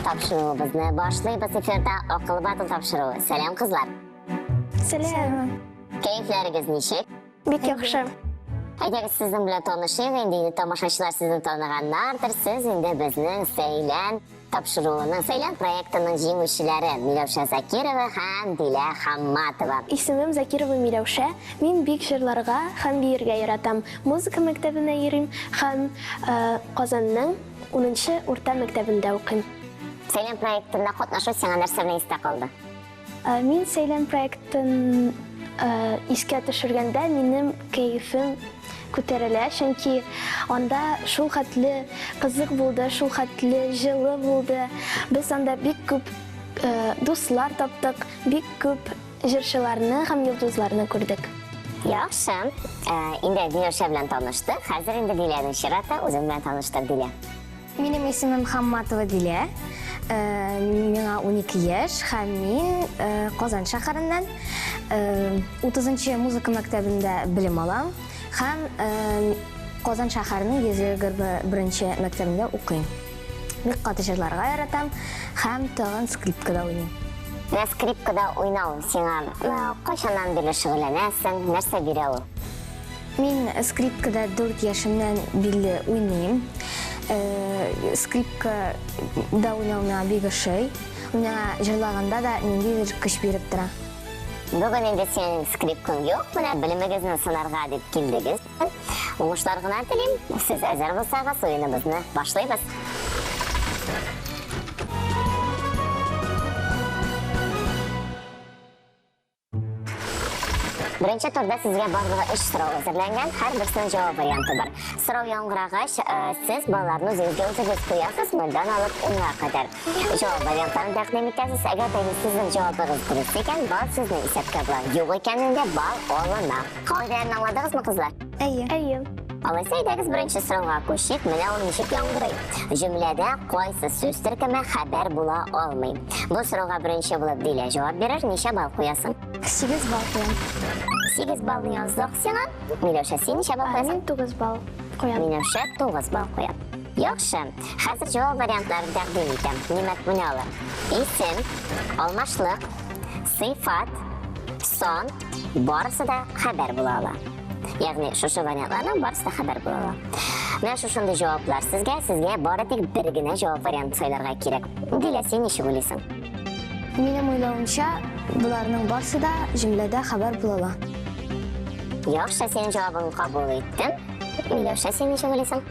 тапшыруыбызны башлыйбыз. Эфирда Акыл батыл тапшыруы. Сәлам, кызлар. Сәлам. Кәефләрегез ничек? Бик яхшы. Әйдәгез сезнең белән танышыйк инде, инде тамашачылар сезне таныганнардыр. Сез инде безнең Сәйлән тапшыруының, Сәйлән проектының җиңүчеләре Миләүшә Закирова һәм Дилә Хамматова. Исемем Закирова Миләүшә. Мин бик җырларга һәм биергә яратам. Музыка мәктәбенә йөрим һәм э, Казанның 10 урта мәктәбендә укыйм. Сәйлән проектында катнашу сиңа нәрсә белән истә калды? Мин Сәйлән проектын искә төшергәндә минем кәефем күтәрелә, чөнки анда шул хәтле кызык булды, шул хәтле җылы булды. Без анда бик күп дуслар таптык, бик күп җырчыларны һәм йолдызларны күрдек. Яхшы. Инде Миләүшә белән таныштык. Хәзер инде Диләнең чираты. Үзең белән таныштыр, Дилә. Минем исемем Хамматова Дилә. Миңа 12 яшь һәм мин Казан шәһәреннән 30 музыка мәктәбендә белем алам һәм Казан шәһәренең 121 мәктәбендә укыйм. Бик каты җырларга яратам һәм тагын скрипкада уйныйм. Менә скрипкада уйнау сиңа кайчаннан бирле шөгыльләнәсең, нәрсә бирә ул? Мин скрипкада 4 яшемнән бирле уйныйм. Скрипкада уйнау миңа бик ошый. Миңа җырлаганда да ниндидер көч биреп тора. Бүген инде синең скрипкаң юк, менә белемегезне сынарга дип килдегез. Уңышлар гына телим. Сез әзер булсагыз, уеныбызны башлыйбыз. Беренче турда сезгә барлыгы өч сорау әзерләнгән, һәрберсенең җавап варианты бар. Сорау яңгырагач, сез балларны үзегезгә үзегез куясыз, нольдән алып унга кадәр. Җавап вариантларын тәкъдим итәсез. Әгәр дә сезнең җавабыгыз дөрес икән, балл сезнең исәпкә була. Юк икән инде, балл алына. Кагыйдәләрне аңладыгызмы, кызлар? Әйе. Әйе. Алайса, әйдәгез беренче сорауга күчик. Менә ул ничек яңгырый. Җөмләдә кайсы сүз төркеме хәбәр була алмый? Бу сорауга беренче булып Дилә җавап бирер. Ничә балл куясың? 8 балл куям. 8 баллны яздык сиңа. Миләүшә, син ничә балл куясың? Мин 9 балл куям. Миләүшә 9 балл куя. Яхшы. Хәзер җавап вариантларын тәкъдим итәм. Димәк, менә алар. Исем, алмашлык, сыйфат, сан, барысы да хәбәр була ала. Ягъни шушы вариантларның барысы да хәбәр була ала. Менә шушындый җаваплар сезгә, сезгә бары тик бер генә җавап варианты сайларга кирәк. Дилә, син ничек уйлыйсың? Минем уйлавымча, боларның барысы да җөмләдә хәбәр була ала. Яхшы, синең җавабыңны кабул иттем. Миләүшә, син ничек уйлыйсың?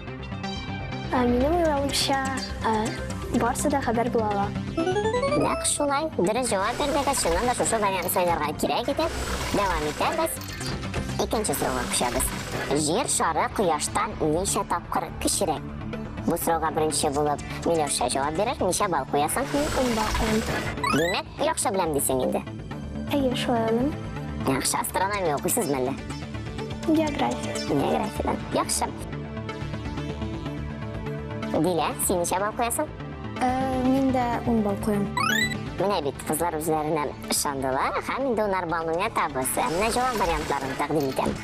Минем уйлавымча, барысы да хәбәр була ала. Нәкъ шулай. Дөрес җавап бирдегез. Чыннан да шушы вариантны сайларга кирәк иде. Дәвам итәбез. Икенче сорауга күчәбез. Җир шары кояштан ничә тапкыр кечерәк? Бу сорауга беренче булып Миләүшә җавап бирер. Ничә балл куясың? Мин 10 балл куям. Димәк, яхшы беләм дисең инде. Әйе, шулай уйлыйм. Яхшы, астрономия укыйсызмы әллә? География. Географиядән. Яхшы. Дилә, син ничә балл куясың? Мин дә 10 балл куям. Менә бит, кызлар үзләренә ышандылар һәм инде унар баллны уйнатабыз. Ә менә җавап вариантларын тәкъдим итәм.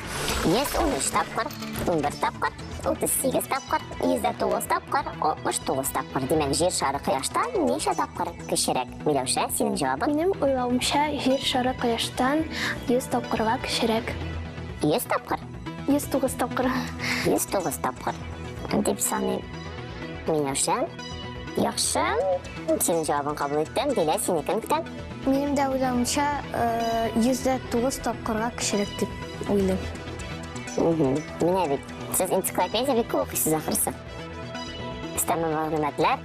113 тапкыр, 11 тапкыр, 38 тапкыр, 109 тапкыр, 69 тапкыр. Димәк, Җир шары Кояштан ничә тапкыр кечерәк? Миләүшә, синең җавабың? Минем уйлавымча, Җир шары Кояштан 100 тапкырга кечерәк. 100 тапкыр? 109 тапкыр. 109 тапкыр дип саныйм. Миләүшә, яхшы. Синең җавабың кабул иттем. Дилә, синекен көтәм. Минем дә уйлавымча, 109 тапкырга кечерәк дип уйлыйм. Менә бит, сез энциклопедия бик күп укыйсыз ахрысы. Өстәмә мәгълүматлар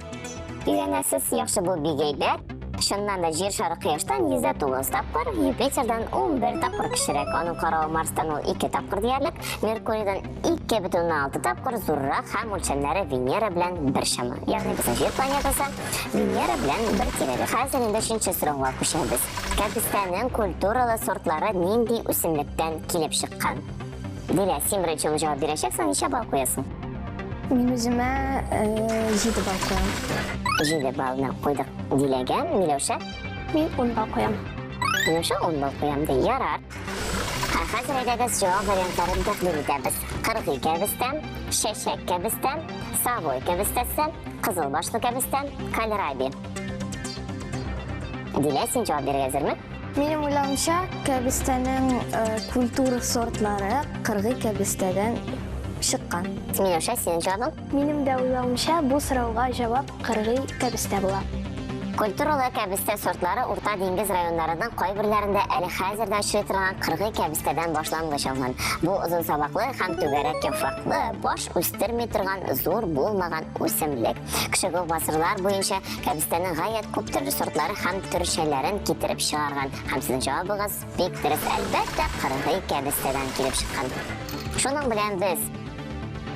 өйрәнәсез. Яхшы, бу бик әйбәт. Чыннан да Җир шары Кояштан 109 тапкыр, Юпитердан 11 тапкыр кечерәк. Аның каравы Марстан ул 2 тапкыр диярлек, Меркурийдан 2,6 тапкыр зуррак һәм үлчәмнәре Венера белән бер чама. Ягъни безнең Җир планетасы Венера белән бер тирәдә. Хәзер инде өченче сорауга күчәбез. Кәбестәнең культуралы сортлары нинди үсемлектән килеп чыккан? Дилә, син беренче булып җавап бирәчәксең, ничә балл куясың? Мин үземә 7 балл куям. 7 баллны куйдык Диләгә. Миләүшә? Мин 10 балл куям. Миләүшә 10 балл куям ди. Ярар. Ә хәзер әйдәгез җавап вариантларын тәкъдим итәбез. Кыргый кәбестә, чәчәк кәбестә, савой кәбестәсе, кызыл башлы кәбестә, кальраби. Дилә, син җавап бирергә әзерме? Минем уйлавымча, кәбестәнең культура сортлары кыргый кәбестәдән чыккан. Миләүшә, синең җавабың? Минем дә уйлавымча, бу сорауга җавап кыргый кәбестә була. Культуралы кәбестә сортлары Урта диңгез районнарының кайберләрендә әле хәзер дә очрый торган кыргый кәбестәдән башлангыч алган. Бу озын сабаклы һәм түгәрәк яфраклы, баш үстерми торган зур булмаган үсемлек. Кеше күп гасырлар буенча кәбестәнең гаять күп төрле сортлары һәм төрчәләрен китереп чыгарган. Һәм сезнең җавабыгыз бик дөрес, әлбәттә, кыргый кәбестәдән килеп чыккан. Шуның белән без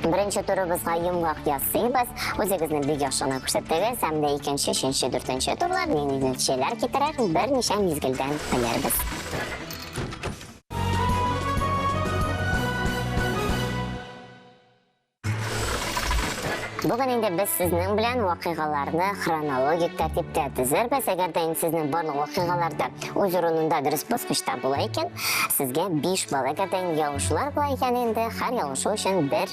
беренче турыбызга йомгак ясыйбыз. Үзегезне бик яхшы гына күрсәттегез. Һәм дә икенче, өченче, дүртенче турлар нинди нәтиҗәләр китерер, берничә мизгелдән белербез. Бүген инде без сезнең белән вакыйгаларны хронологик тәртиптә тезербез. Әгәр дә инде сезнең барлык вакыйгалар да үз урынында дөрес баскычта була икән, сезгә 5 балл. Әгәр дә инде ялгышлар була икән, инде һәр ялгышу өчен бер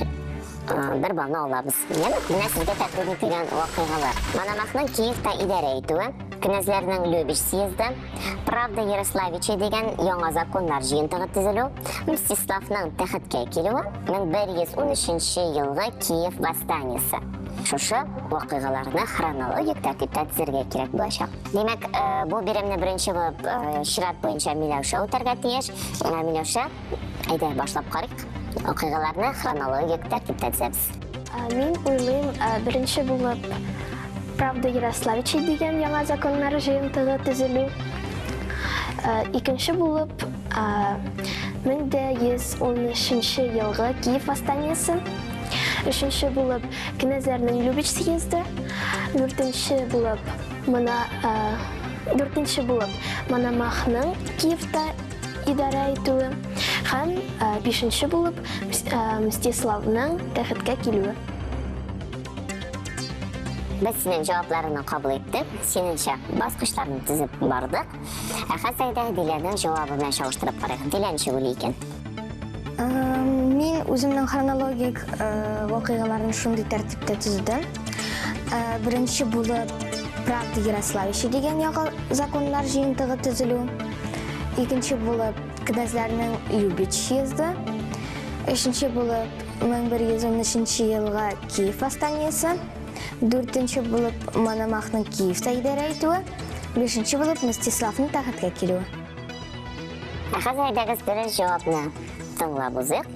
бер баллны алабыз. Яме, менә сезгә тәкъдим ителгән вакыйгалар. Мономахның Киевта идарә итүе, князьләрнең Любич съезды, Правда Ярославичи дигән яңа законнар җыентыгы төзелү, Мстиславның тәхеткә килүе, 1113 елгы Киев восстаниесе. Шушы вакыйгаларны хронологик тәртиптә төзергә кирәк булачак. Димәк, бу биремне беренче булып чират буенча Миләүшә үтәргә тиеш. Миләүшә, әйдә башлап карыйк. Вакыйгаларны хронологик тәртиптә төзәбез. Мин уйлыйм, беренче булып Правда Ярославичи дигән яңа законнар җыентыгы төзелү. Икенче булып 1113 елгы Киев восстаниесе. Өченче булып князьләрнең Любич съезды. Дүртенче булып мына дүртенче булып Мономахның Киевта идарә итүе һәм бишенче булып Мстиславның тәхеткә килүе. Без синең җавапларыңны кабул иттек. Синеңчә баскычларны төзеп бардык. Ә хәзер әйдә Диләнең җавабы белән чагыштырып карыйк. Дилә ничек уйлый икән? Мин үземнең хронологик вакыйгаларын шундый тәртиптә төзедем. Беренче булып Правда Ярославичи дигән яңа законнар җыентыгы төзелү. Икенче булып князьләрнең Любич съезды. Өченче булып 1113 елгы Киев восстаниесе. Дүртенче булып Мономахның Киевта идарә итүе. Бишенче булып Мстиславның тәхеткә килүе. Ә хәзер әйдәгез дөрес җавапны тыңлап узыйк.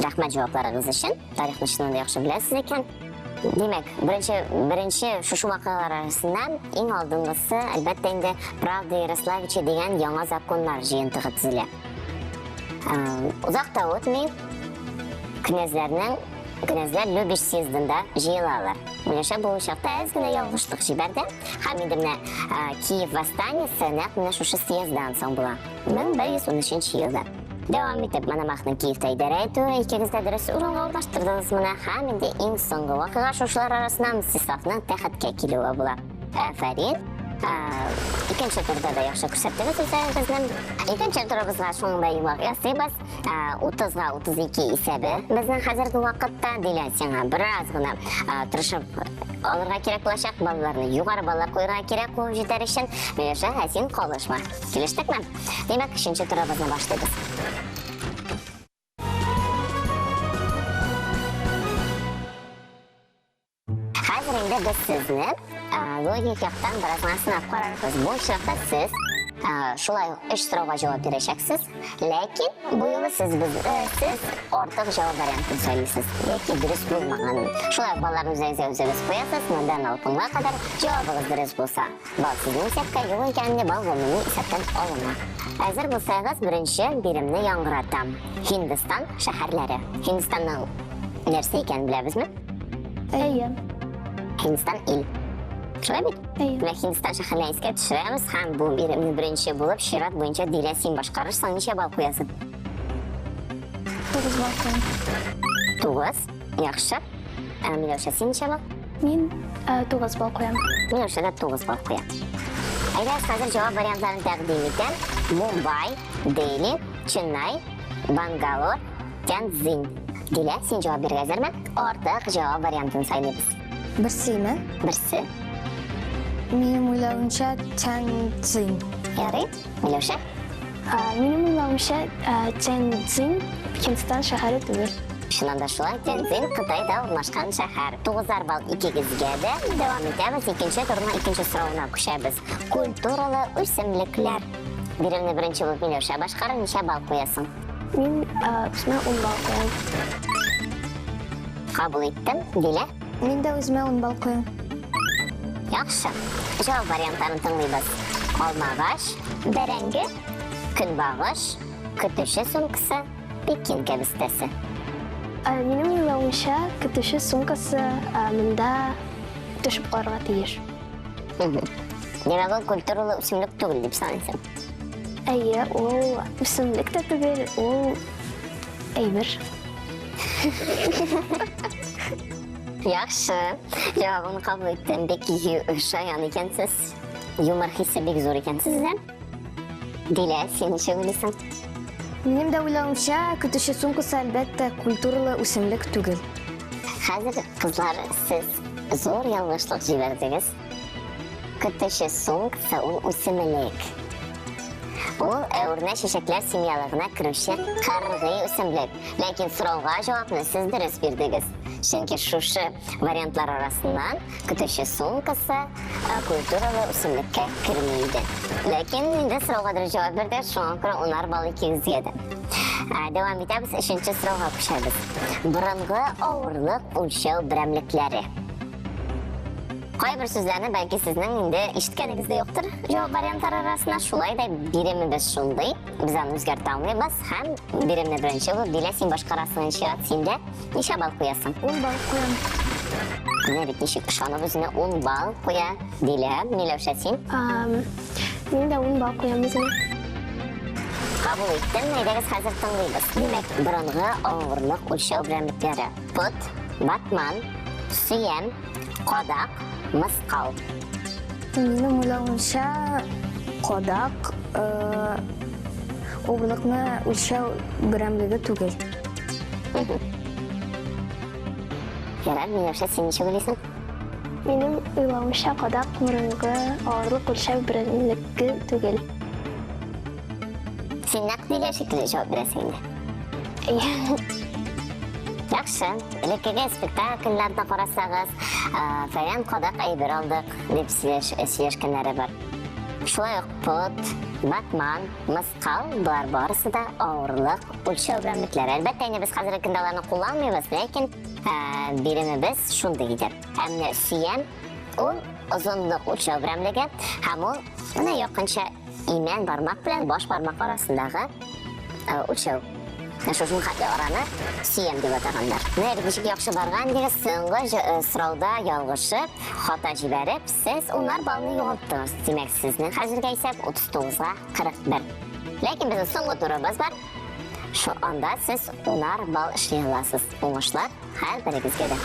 Рәхмәт җавапларыгыз өчен. Тарихны чыннан да яхшы беләсез икән. Димәк, беренче беренче шушы вакыйгалар арасында иң алдынгысы, әлбәттә инде, Правда Ярославича дигән яңа законнар җыентыгы төзелә. Озак та үтми, князьләрнең князьләр Любич съездында җыелалар. Миләүшә бу чакта әз генә ялгышлык җибәрде. Һәм инде менә Киев восстаниесе нәкъ менә шушы съезддан соң була. 1113 елда. Дәвам итеп, Мономахның Киевта идарә итүе икегез дә дөрес урынга урнаштырдыгыз моны. Һәм инде иң соңгы вакыйга шушылар арасында Мстиславның тәхеткә килүе була. Афәрин. Икенче турда да яхшы күрсәттегез үзегезне. Икенче турыбызга шуның да йомгак ясыйбыз. 30-га 32 исәбе безнең хәзерге вакытта. Дилә, сиңа бераз гына тырышып алырга кирәк булачак. Балаларны югары баллар куярга кирәк куып җитәр өчен. Миләүшә, ә син калышма. Килештекме? Димәк, өченче турыбызны башлыйбыз. Хәзер инде без сезне логик яктан бераз гына сынап карарбыз. Бу очракта сез шулай ук өч сорауга җавап бирәчәксез, ләкин бу юлы сез без сез артык җавап вариантын сайлыйсыз яки дөрес булмаганын. Шулай ук балларны үзегезгә үзегез куясыз, нольдән алып унга кадәр җавабыгыз дөрес булса, балл сезнең исәпкә, юк икән инде балл гомуми исәптән алына. Әзер булсагыз, беренче биремне яңгыратам. Һиндстан шәһәрләре. Һиндстанның нәрсә икәнен беләбезме? Әйе. Һиндстан ил. Шулай бит? Әйе. Менә Һиндстан шәһәрләрен искә төшерәбез һәм бу биремне беренче булып чират буенча Дилә син башкарырсың. Ничә балл куясың? 9 балл куям. 9. Яхшы. Ә, Миләүшә, син ничә балл? Мин 9 балл куям. Миләүшә дә 9 балл куя. Әйдәгез, хәзер җавап вариантларын тәкъдим итәм. Мумбай, Дели, Ченнай, Бангалор, Тяньцзинь. Дилә, син җавап бирергә әзерме? Артык җавап вариантын сайлыйбыз. Берсеме? Берсе. Минем уйлавымча, Тяньцзинь. Ярый, Миләүшә? Минем уйлавымча, Тяньцзинь Һиндстан шәһәре түгел. Чыннан да шулай, Тяньцзинь Кытайда урнашкан шәһәр. Тугызар балл икегезгә дә. Дәвам итәбез, икенче турның икенче соравына күчәбез. Культуралы үсемлекләр. Биремне беренче булып Миләүшә башкара, ничә балл куясың? Мин үземә 10 балл куям. Кабул иттем. Дилә? Мин дә үземә 10 балл куям. Яхшы. Җавап вариантларын тыңлыйбыз. Алмагач, бәрәңге, көнбагыш, көтүче сумкасы, Пекин кәбестәсе. Минем уйлавымча, көтүче сумкасы монда төшеп калырга тиеш. Димәк, ул культуралы үсемлек түгел дип саныйсың. Әйе, ул үсемлек тә түгел, ул әйбер. Яхшы. Җавабыңны кабул иттем. Бик шаян икәнсез. Юмор хисе бик зур икән сездә. Дилә, син ничек уйлыйсың? Минем дә уйлавымча, көтүче сумкасы, әлбәттә, культуралы үсемлек түгел. Хәзер, кызлар, сез зур ялгышлык җибәрдегез. Көтүче сумкасы ул үсемлек. Ул әүрнә чәчәкләр семьялыгына керүче кыргый үсемлек. Ләкин сорауга җавапны сез дөрес бирдегез. Чөнки шушы вариантлар арасыннан көтүче сумкасы культуралы үсемлеккә керми иде. Ләкин инде сорауга дөрес җавап бирдегез, шуңа күрә унар балл икегезгә дә. Дәвам итәбез, өченче сорауга күчәбез. Борынгы авырлык үлчәү берәмлекләре. Кайбер сүзләрне бәлки сезнең инде ишеткәнегез дә юктыр җавап вариантлары арасында. Шулай да биремебез шундый, без аны үзгәртә алмыйбыз һәм биремне беренче булып Дилә син башкарасың, чират синдә. Ничә балл куясың? 10 балл куям. Менә бит ничек ышанып үзенә 10 балл куя. Дилә, Миләүшә син? Мин дә 10 балл куям үземә. Кабул иттем, әйдәгез хәзер тыңлыйбыз. Димәк, борынгы авырлык үлчәү берәмлекләре. Пот, батман, сөям, Кадак, мыскал. Минем уйлавымча, кадак авырлыкны үлчәү берәмлеге түгел. Ярар, Миләүшә, син ничек уйлыйсың? Минем уйлавымча, кадак борынгы авырлык үлчәү берәмлеге түгел. Син нәкъ Дилә шикелле җавап бирәсең инде. Әйе. Яхшы. Элеккеге спектакльләрне карасагыз, фәлән кадак әйбер алдык дип сөйләшкәннәре бар. Шулай ук пот, батман, мыскал, болар барысы да авырлык үлчәү берәмлекләре. Әлбәттә, инде без хәзерге көндә аларны кулланмыйбыз, ләкин биремебез шундый иде. Ә менә сөям ул озынлык үлчәү берәмлеге һәм ул менә якынча Имән бармак белән баш бармак арасындагы үлчәү. Менә шушының хәтле араны сөям дип атаганнар. Менә бит ничек яхшы барган дигез, соңгы сорауда ялгышып, хата җибәреп, сез унар баллны югалттыгыз. Димәк, сезнең хәзергә исәп 39-га 41. Ләкин безнең соңгы турыбыз бар. Шу анда сез унар балл эшли аласыз. Уңышлар һәрберегезгә дә.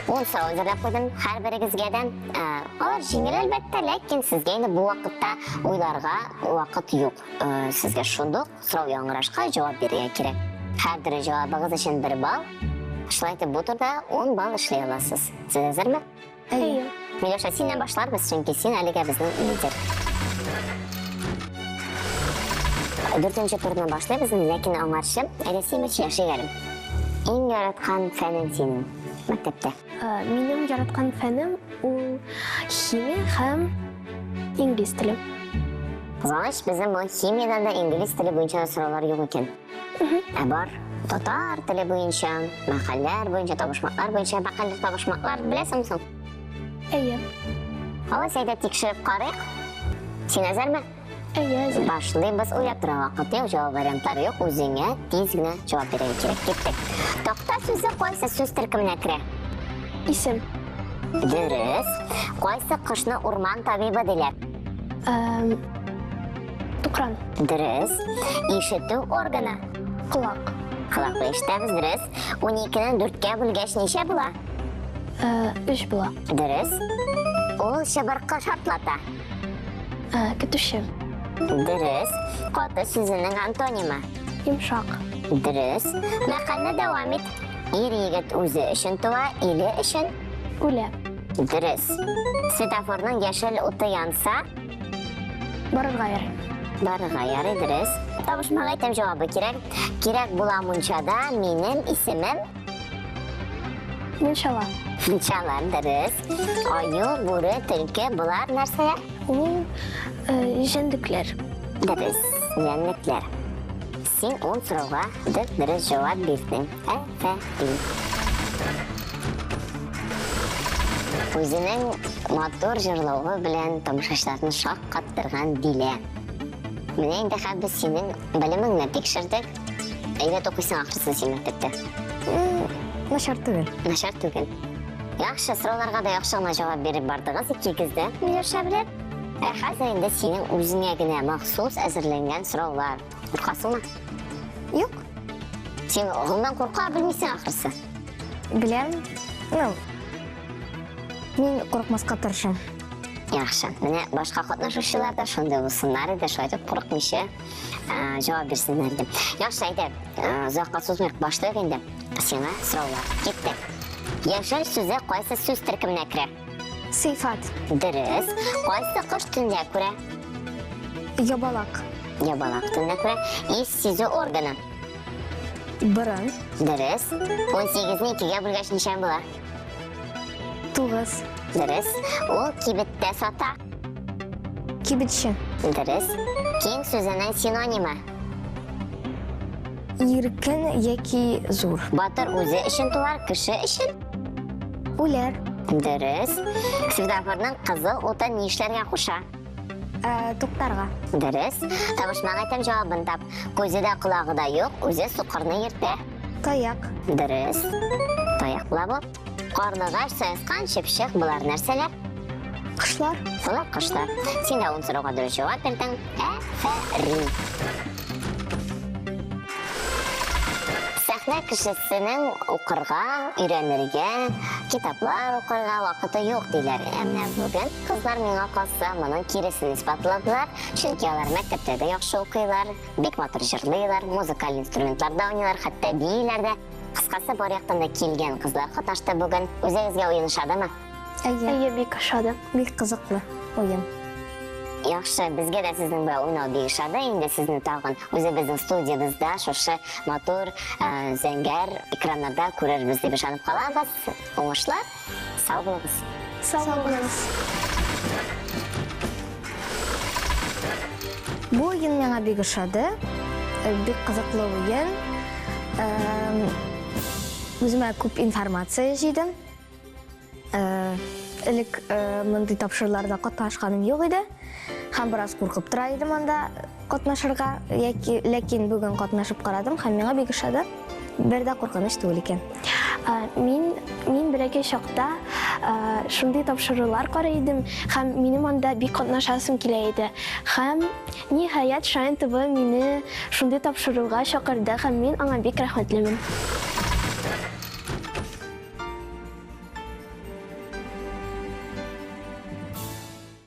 Ун сорау әзерләп куйдым һәрберегезгә дә. Э, алар җиңел әлбәттә, ләкин сезгә инде бу вакытта уйларга вакыт юк. Э, сезгә шундук сорау яңгырашка җавап бирергә кирәк. Һәр дөрес җавабыгыз өчен бер балл. Шулай итеп бу турда 10 балл эшли аласыз. Сез әзерме? Әйе. Миләүшә, синнән башларбыз, чөнки син әлегә безнең лидер. Дүртенче турны башлыйбыз, ләкин аңарчы әйдә син сөйләшик әле. Иң яраткан фәнең синең мәктәптә? Минем яраткан фәнем ул химия һәм инглиз теле. Кызганыч, безнең бу химиядән дә инглиз теле буенча да сораулар юк икән. Ә бар татар теле буенча, мәкальләр буенча, табышмаклар буенча, мәкальләр, табышмаклар беләсеңме соң? Әйе. Алайса әйдә тикшереп карыйк. Син әзерме? Әйе, әзер. Башлыйбыз. Уйлап торырга вакыт юк, җавап вариантлары юк. Үзеңә тиз генә җавап бирергә кирәк. Киттек. Такта сүзе кайсы сүз төркеменә керә? Исем. Дөрес. Кайсы кошны урман табибы диләр? Тукран. Дөрес. Ишетү органы. Колак. Колак белән ишетәбез, дөрес. 12-не 4-кә бүлгәч ничә була? Өч була. Дөрес. Ул чыбыркы шартлата. Көтүче. Дөрес. Каты сүзенең антонимы. Йомшак. Дөрес. Мәкальне дәвам ит. Ир егет үзе өчен туа, иле өчен үлә. Дөрес. Светофорның яшел уты янса, барырга ярый. Барырга ярый, дөрес. Табышмак әйтәм, җавабы кирәк. Кирәк була мунчада минем исемем. Мунчала. Мунчала, дөрес. Аю, бүре, төлке, болар нәрсәләр? Ул җәнлекләр. Дөрес, җәнлекләр. Син ун сорауга дөрес җавап бирдең. Афәрин. Үзенең матур җырлавы белән тамашачыларны шаккаттырган Дилә. Менә инде хәзер без синең белемеңне тикшердек. Әйбәт укыйсың ахрысы син мәктәптә. Начар түгел. Начар түгел. Яхшы, сорауларга да яхшы гына җавап биреп бардыгыз икегез дә, Миләүшә белән. Ә хәзер инде синең үзеңә генә махсус әзерләнгән сораулар. Куркасыңмы? Юк. Син гомумән курка белмисең ахрысы. Беләм. Ну, мин курыкмаска тырышам. Яхшы. Менә башка катнашучылар да шундый булсыннар иде, шулай итеп курыкмыйча җавап бирсеннәр иде. Яхшы, әйдә, озакка сузмыйк, башлыйк инде. Сиңа сораулар. Киттек. Яшел сүзе кайсы сүз төркеменә керә? Сыйфат. Дөрес. Кайсы кош төнлә күрә? Ябалак. Ябалак төнлә күрә. Ис сизү органы. Борын. Дөрес. 18-не 2-гә бүлгәч ничә була? 9. Дөрес. Ул кибеттә сата. Кибетче. Дөрес. Киң сүзенең синонимы. Иркен яки зур. Батыр үзе өчен туар, кеше өчен? Үләр. Дөрес. Светофорның кызыл уты нишләргә куша? Туктарга. Дөрес. Табышмак әйтәм, җавабын тап. Күзе дә колагы да юк, үзе сукырны йөртә. Таяк. Дөрес. Таяк була бу. Карлыгач, саескан, чыпчык, болар нәрсәләр? Кошлар. Болар кошлар. Син дә ун сорауга дөрес җавап бирдең. Афәрин. Сәхнә кешесенең укырга, өйрәнергә, китаплар укырга вакыты юк диләр. Ә менә бүген кызлар миңа калса моның киресен исбатладылар. Чөнки алар мәктәптә дә яхшы укыйлар, бик матур җырлыйлар, музыкаль инструментларда уйныйлар, хәтта бииләр дә. Кыскасы, бар яктан да килгән кызлар катнашты бүген. Үзегезгә уен ошадымы? Әйе. Әйе, бик ошады. Бик кызыклы уен. Яхшы, безгә дә сезнең белән уйнау бик ошады. Инде сезне тагын үзебезнең студиябездә шушы матур зәңгәр экраннарда күрербез дип ышанып калабыз. Уңышлар, сау булыгыз. Сау булыгыз. Бу уен миңа бик ошады. Бик кызыклы уен. Үземә күп информация җыйдым. Элек мондый тапшыруларда катнашканым юк иде. Һәм бераз куркып тора идем анда катнашырга. Ләкин бүген катнашып карадым һәм миңа бик ошады. Бер дә куркыныч түгел икән. Мин бәләкәй чакта шундый тапшырулар карый идем һәм минем анда бик катнашасым килә иде. Һәм ниһаять Шайн ТВ мине шундый тапшыруга чакырды һәм мин аңа бик рәхмәтлемен.